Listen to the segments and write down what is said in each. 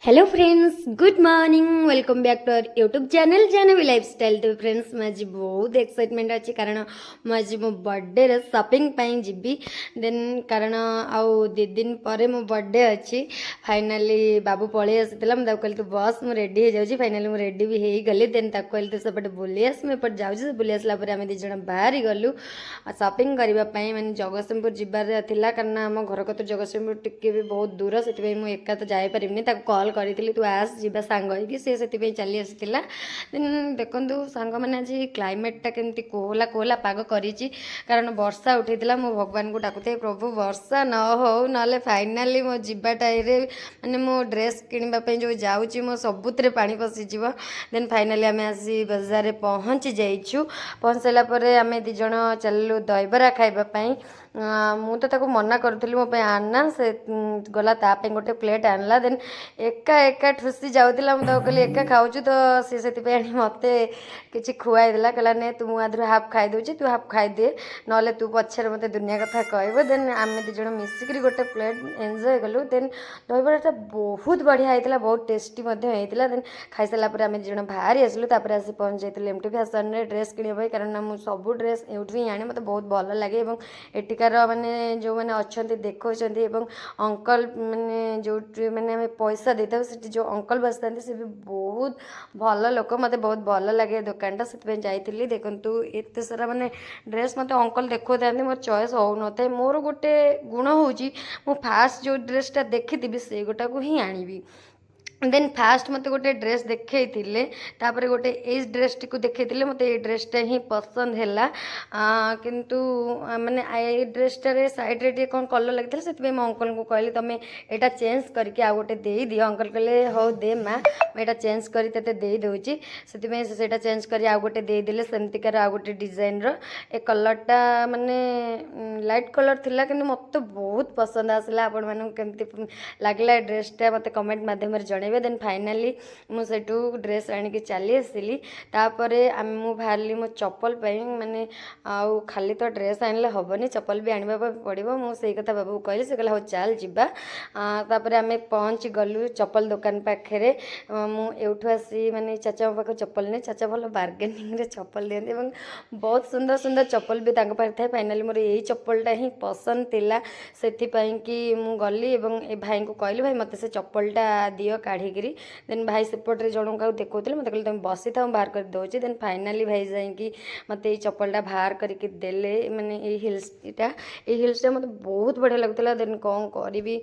Hello friends, good morning, welcome back to our YouTube channel Janvi Lifestyle. ତ friends, ମୁଁ ଆଜି ବହୁତ excitement ଅଛି, କାରଣ ମୁଁ ଆଜି ମୋ ବର୍ଥଡେର ସପିଂ ପାଇଁ ଯିବି। ଦେନ୍ କାରଣ ଆଉ 2 ଦିନ ପରେ ମୋ ବର୍ଥଡେ ଅଛି। ଫାଇନାଲି ବାବୁ ପଳେଇ ଆସିଥିଲା। ମୁଁ ତାକୁ କହିଲି, ତୁ ବସ୍, ମୁଁ ରେଡ଼ି ହେଇଯାଉଛି। ଫାଇନାଲି ମୁଁ ରେଡ଼ି ବି ହେଇଗଲି। ଦେନ୍ ତାକୁ କହିଲି, ତୁ ସେପଟେ ବୁଲି ଆସ, ମୁଁ ଏପଟେ ଯାଉଛି। ସେ ବୁଲି ଆସିଲା ପରେ ଆମେ 2 ଜଣ ବାହାରି ଗଲୁ ସପିଂ କରିବା ପାଇଁ। ମାନେ ଜଗତସିଂହପୁର ଯିବାର ଥିଲା, କାରଣ ଆମ ଘର କତିରୁ ଜଗତସିଂହପୁର ଟିକେ ବି ବହୁତ ଦୂର। ସେଥିପାଇଁ ମୁଁ ଏକା ତ ଯାଇପାରିବିନି। ତାକୁ କଲ୍ କରିଥିଲି, ତୁ ଆସ, ଯିବା ସାଙ୍ଗ ହେଇକି। ସେ ସେଥିପାଇଁ ଚାଲି ଆସିଥିଲା। ଦେନ୍ ଦେଖନ୍ତୁ ସାଙ୍ଗମାନେ, ଆଜି କ୍ଲାଇମେଟ୍ଟା କେମିତି କୋହଲା କୋହଲା ପାଗ କରିଛି, କାରଣ ବର୍ଷା ଉଠେଇଥିଲା। ମୁଁ ଭଗବାନଙ୍କୁ ଡାକୁଥାଏ, ପ୍ରଭୁ, ବର୍ଷା ନ ହଉ, ନହେଲେ ଫାଇନାଲି ମୋ ଯିବା ଟାଇମ୍ରେ, ମାନେ ମୋ ଡ୍ରେସ୍ କିଣିବା ପାଇଁ ଯେଉଁ ଯାଉଛି, ମୋ ସବୁଥିରେ ପାଣି ପଶିଯିବ। ଦେନ୍ ଫାଇନାଲି ଆମେ ଆସି ବଜାରରେ ପହଞ୍ଚି ଯାଇଛୁ। ପହଞ୍ଚି ସାରିଲା ପରେ ଆମେ 2 ଜଣ ଚାଲିଲୁ ଦହିବରା ଖାଇବା ପାଇଁ। ମୁଁ ତ ତାକୁ ମନା କରୁଥିଲି, ମୋ ପାଇଁ ଆଣନା। ସେ ଗଲା, ତା ପାଇଁ ଗୋଟେ ପ୍ଲେଟ୍ ଆଣିଲା। ଦେନ୍ ଏକା ଏକା ଠୁସି ଯାଉଥିଲା। ମୁଁ ତାକୁ କହିଲି, ଏକା ଖାଉଛୁ ତ? ସେ ସେଥିପାଇଁ ଆଣି ମୋତେ କିଛି ଖୁଆଇ ଦେଲା। କହିଲା, ନେ ତୁ, ମୁଁ ଆଧରୁ ହାଫ୍ ଖାଇଦେଉଛି, ତୁ ହାଫ୍ ଖାଇଦେ, ନହେଲେ ତୁ ପଛରେ ମୋତେ ଦୁନିଆ କଥା କହିବୁ। ଦେନ୍ ଆମେ 2 ଜଣ ମିଶିକିରି ଗୋଟେ ପ୍ଲେଟ୍ ଏନ୍ଜୟ କଲୁ। ଦେନ୍ ଦହିବରାଟା ବହୁତ ବଢ଼ିଆ ହେଇଥିଲା, ବହୁତ ଟେଷ୍ଟି ମଧ୍ୟ ହେଇଥିଲା। ଦେନ୍ ଖାଇସାରିଲା ପରେ ଆମେ 2 ଜଣ ବାହାରି ଆସିଲୁ। ତାପରେ ଆସି ପହଞ୍ଚି ଯାଇଥିଲୁ ଏମ୍ଟି ଫ୍ୟାସନରେ ଡ୍ରେସ୍ କିଣିବା ପାଇଁ, କାରଣ ମୁଁ ସବୁ ଡ୍ରେସ୍ ଏଇଠୁ ହିଁ ଆଣେ। ମୋତେ ବହୁତ ଭଲ ଲାଗେ ଏବଂ ଏଠିକାର ମାନେ ଯେଉଁମାନେ ଅଛନ୍ତି, ଦେଖାଉଛନ୍ତି ଏବଂ ଅଙ୍କଲ, ମାନେ ଯେଉଁଠି ମାନେ ଆମେ ପଇସା ଦେଇଥାଉ, ସେଠି ଯେଉଁ ଅଙ୍କଲ ବସିଥାନ୍ତି, ସେ ବି ବହୁତ ଭଲ ଲୋକ। ମୋତେ ବହୁତ ଭଲ ଲାଗେ ଦୋକାନଟା, ସେଥିପାଇଁ ଯାଇଥିଲି। ଦେଖନ୍ତୁ, ଏତେ ସାରା ମାନେ ଡ୍ରେସ୍ ମୋତେ ଅଙ୍କଲ ଦେଖାଉଥାନ୍ତି, ମୋର ଚଏସ୍ ହେଉନଥାଏ। ମୋର ଗୋଟେ ଗୁଣ ହେଉଛି, ମୁଁ ଫାଷ୍ଟ ଯେଉଁ ଡ୍ରେସ୍ଟା ଦେଖିଥିବି, ସେଇ ଗୋଟାକୁ ହିଁ ଆଣିବି। ଦେନ୍ ଫାଷ୍ଟ ମୋତେ ଗୋଟେ ଡ୍ରେସ୍ ଦେଖେଇଥିଲେ, ତାପରେ ଗୋଟେ ଏଇ ଡ୍ରେସ୍ଟିକୁ ଦେଖେଇଥିଲେ। ମୋତେ ଏଇ ଡ୍ରେସ୍ଟା ହିଁ ପସନ୍ଦ ହେଲା। କିନ୍ତୁ ମାନେ ଏଇ ଡ୍ରେସ୍ଟାରେ ସାଇଡ଼୍ରେ ଟିକେ କ'ଣ କଲର୍ ଲାଗିଥିଲା। ସେଥିପାଇଁ ମୁଁ ଅଙ୍କଲଙ୍କୁ କହିଲି, ତମେ ଏଇଟା ଚେଞ୍ଜ କରିକି ଆଉ ଗୋଟେ ଦେଇଦିଅ। ଅଙ୍କଲ କହିଲେ, ହଉ ଦେ ମା, ମୁଁ ଏଇଟା ଚେଞ୍ଜ କରି ତୋତେ ଦେଇଦେଉଛି। ସେଥିପାଇଁ ସେ ସେଇଟା ଚେଞ୍ଜ କରି ଆଉ ଗୋଟେ ଦେଇଦେଲେ, ସେମିତିକାର ଆଉ ଗୋଟେ ଡିଜାଇନର। ଏ କଲର୍ଟା ମାନେ ଲାଇଟ୍ କଲର୍ ଥିଲା, କିନ୍ତୁ ମୋତେ ବହୁତ ପସନ୍ଦ ଆସିଲା। ଆପଣମାନଙ୍କୁ କେମିତି ଲାଗିଲା ଏ ଡ୍ରେସ୍ଟା, ମୋତେ କମେଣ୍ଟ ମାଧ୍ୟମରେ ଜଣାଇବେ। ଦେନ୍ ଫାଇନାଲି ମୁଁ ସେଠୁ ଡ୍ରେସ୍ ଆଣିକି ଚାଲି ଆସିଲି। ତାପରେ ମୁଁ ବାହାରିଲି ମୋ ଚପଲ ପାଇଁ। ମାନେ ଆଉ ଖାଲି ତ ଡ୍ରେସ୍ ଆଣିଲେ ହେବନି, ଚପଲ ବି ଆଣିବା ପାଇଁ ପଡ଼ିବ। ମୁଁ ସେଇ କଥା ବାବୁକୁ କହିଲି। ସେ କହିଲା, ହଉ ଚାଲ ଯିବା। ତାପରେ ଆମେ ପହଞ୍ଚି ଗଲୁ ଚପଲ ଦୋକାନ ପାଖରେ। ମୁଁ ଏଇଠୁ ଆସି ମାନେ ଚାଚାଙ୍କ ପାଖକୁ ଚପଲ ନିଏ। ଚାଚା ଭଲ ବାର୍ଗେନିଂରେ ଚପଲ ଦିଅନ୍ତି ଏବଂ ବହୁତ ସୁନ୍ଦର ସୁନ୍ଦର ଚପଲ ବି ତାଙ୍କ ପାଖରେ ଥାଏ। ଫାଇନାଲି ମୋର ଏଇ ଚପଲଟା ହିଁ ପସନ୍ଦ ଥିଲା, ସେଥିପାଇଁ କି ମୁଁ ଗଲି ଏବଂ ଏ ଭାଇଙ୍କୁ କହିଲି, ଭାଇ, ମୋତେ ସେ ଚପଲଟା ଦିଅ କାଢ଼ିକିରି। ଦେନ୍ ଭାଇ ସେପଟରେ ଜଣଙ୍କୁ ଆଉ ଦେଖାଉଥିଲେ। ମୋତେ କହିଲେ, ତୁମେ ବସିଥାଅ, ମୁଁ ବାହାର କରି ଦେଉଛି। ଦେନ୍ ଫାଇନାଲି ଭାଇ ଯାଇକି ମୋତେ ଏଇ ଚପଲଟା ବାହାର କରିକି ଦେଲେ, ମାନେ ଏଇ ହିଲ୍ସଟା। ଏଇ ହିଲ୍ସଟା ମୋତେ ବହୁତ ବଢ଼ିଆ ଲାଗୁଥିଲା। ଦେନ୍ କ'ଣ କରିବି,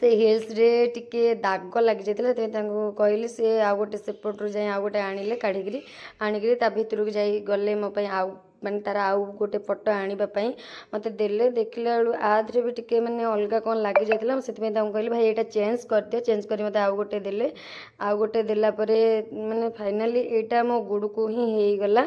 ସେ ହିଲ୍ସରେ ଟିକେ ଦାଗ ଲାଗିଯାଇଥିଲା। ସେଥିପାଇଁ ତାଙ୍କୁ କହିଲି, ସେ ଆଉ ଗୋଟେ ସେପଟରୁ ଯାଇ ଆଉ ଗୋଟେ ଆଣିଲେ କାଢ଼ିକିରି। ଆଣିକିରି ତା ଭିତରକୁ ଯାଇ ଗଲେ ମୋ ପାଇଁ ଆଉ ମାନେ ତାର ଆଉ ଗୋଟେ ପଟ ଆଣିବା ପାଇଁ ମୋତେ ଦେଲେ। ଦେଖିଲା ବେଳୁ ଆ ଦେହରେ ବି ଟିକେ ମାନେ ଅଲଗା କ'ଣ ଲାଗିଯାଇଥିଲା। ମୁଁ ସେଥିପାଇଁ ତାଙ୍କୁ କହିଲି, ଭାଇ, ଏଇଟା ଚେଞ୍ଜ କରିଦିଅ। ଚେଞ୍ଜ କରି ମୋତେ ଆଉ ଗୋଟେ ଦେଲେ। ଆଉ ଗୋଟେ ଦେଲା ପରେ ମାନେ ଫାଇନାଲି ଏଇଟା ମୋ ଗୋଡ଼କୁ ହିଁ ହେଇଗଲା।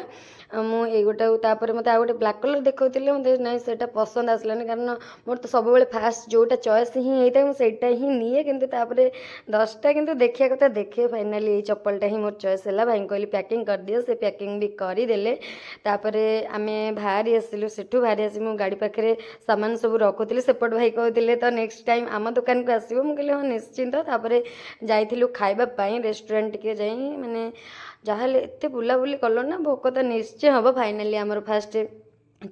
ଆଉ ମୁଁ ଏଇ ଗୋଟାକୁ, ତାପରେ ମୋତେ ଆଉ ଗୋଟେ ବ୍ଲାକ୍ କଲର୍ ଦେଖାଉଥିଲେ। ମୋତେ ନାଇଁ, ସେଇଟା ପସନ୍ଦ ଆସିଲାନି, କାରଣ ମୋର ତ ସବୁବେଳେ ଫାଷ୍ଟ ଯେଉଁଟା ଚଏସ୍ ହିଁ ହେଇଥାଏ, ମୁଁ ସେଇଟା ହିଁ ନିଏ। କିନ୍ତୁ ତାପରେ 10ଟା କିନ୍ତୁ ଦେଖିବା କଥା ଦେଖେ। ଫାଇନାଲି ଏଇ ଚପଲଟା ହିଁ ମୋର ଚଏସ୍ ହେଲା। ଭାଇଙ୍କୁ କହିଲି, ପ୍ୟାକିଂ କରିଦିଅ। ସେ ପ୍ୟାକିଂ ବି କରିଦେଲେ। ତାପରେ ଆମେ ବାହାରି ଆସିଲୁ ସେଠୁ। ବାହାରି ଆସି ମୁଁ ଗାଡ଼ି ପାଖରେ ସାମାନ ସବୁ ରଖୁଥିଲି। ସେପଟ ଭାଇ କହୁଥିଲେ, ତ ନେକ୍ସଟ ଟାଇମ୍ ଆମ ଦୋକାନକୁ ଆସିବ। ମୁଁ କହିଲି, ହଁ, ନିଶ୍ଚିନ୍ତ। ତାପରେ ଯାଇଥିଲୁ ଖାଇବା ପାଇଁ ରେଷ୍ଟୁରାଣ୍ଟ ଟିକେ ଯାଇ। ମାନେ ଯାହାହେଲେ ଏତେ ବୁଲାବୁଲି କଲ ନା, ଭୋକ ତ ନିଶ୍ଚୟ ହେବ। ଫାଇନାଲି ଆମର ଫାଷ୍ଟ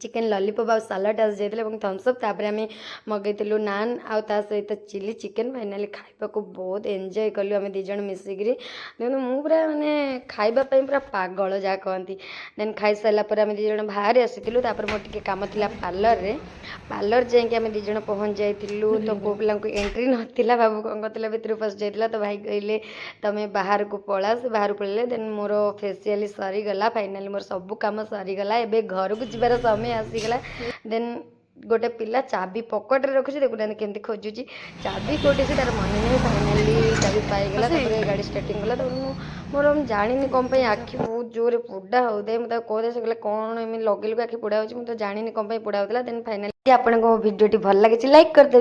ଚିକେନ୍ ଲଲିପପ୍ ଆଉ ସାଲାଡ଼ ଆସିଯାଇଥିଲା ଏବଂ ଥମ୍ସଅପ୍। ତାପରେ ଆମେ ମଗେଇଥିଲୁ ନାନ୍ ଆଉ ତା ସହିତ ଚିଲି ଚିକେନ୍। ଫାଇନାଲି ଖାଇବାକୁ ବହୁତ ଏନ୍ଜୟ କଲୁ ଆମେ 2 ଜଣ ମିଶିକିରି। ଦେଖନ୍ତୁ, ମୁଁ ପୁରା ମାନେ ଖାଇବା ପାଇଁ ପୁରା ପାଗଳ ଯାହା କହନ୍ତି। ଦେନ୍ ଖାଇସାରିଲା ପରେ ଆମେ 2 ଜଣ ବାହାରି ଆସିଥିଲୁ। ତାପରେ ମୋର ଟିକେ କାମ ଥିଲା ପାର୍ଲରରେ। ପାର୍ଲର ଯାଇକି ଆମେ 2 ଜଣ ପହଞ୍ଚି ଯାଇଥିଲୁ। ତ ପୁଅ ପିଲାଙ୍କୁ ଏଣ୍ଟ୍ରି ନଥିଲା। ବାବୁ କ'ଣ କରିଥିଲା, ଭିତରକୁ ପଶି ଯାଇଥିଲା। ତ ଭାଇ କହିଲେ, ତମେ ବାହାରକୁ ପଳା। ସେ ବାହାରକୁ ପଳେଇଲେ। ଦେନ୍ ମୋର ଫେସିଆଲି ସରିଗଲା। ଫାଇନାଲି ମୋର ସବୁ କାମ ସରିଗଲା। ଏବେ ଘରକୁ ଯିବାର ସମୟ ଆସିଗଲା। ଦେନ୍ ଗୋଟେ ପିଲା ଚାବି ପକେଟରେ ରଖୁଛି। ଦେଖୁନାହାନ୍ତି କେମିତି ଖୋଜୁଛି ଚାବି କେଉଁଠି ଅଛି, ତାର ମନେ ନାହିଁ। ଫାଇନାଲି ଚାବି ପାଇଗଲା। ତାପରେ ଗାଡ଼ି ଷ୍ଟାର୍ଟିଂ କଲା। ତାପରେ ମୁଁ ମୋର, ମୁଁ ଜାଣିନି କ'ଣ ପାଇଁ ଆଖି ବହୁତ ଜୋରରେ ପୋଡ଼ା ହେଉଥାଏ। ମୁଁ ତାକୁ କହୁଥାଏ, ସେ କହିଲା, କ'ଣ ଏମିତି ଲଗେଇଲୁ ଆଖି ପୋଡ଼ା ହେଉଛି? ମୁଁ ତ ଜାଣିନି କ'ଣ ପାଇଁ ପୋଡ଼ା ହେଉଥିଲା। ଦେନ୍ ଫାଇନାଲି ଆପଣଙ୍କୁ ମୋ ଭିଡ଼ିଓଟି ଭଲ ଲାଗିଛି, ଲାଇକ୍ କରିଦେବେ।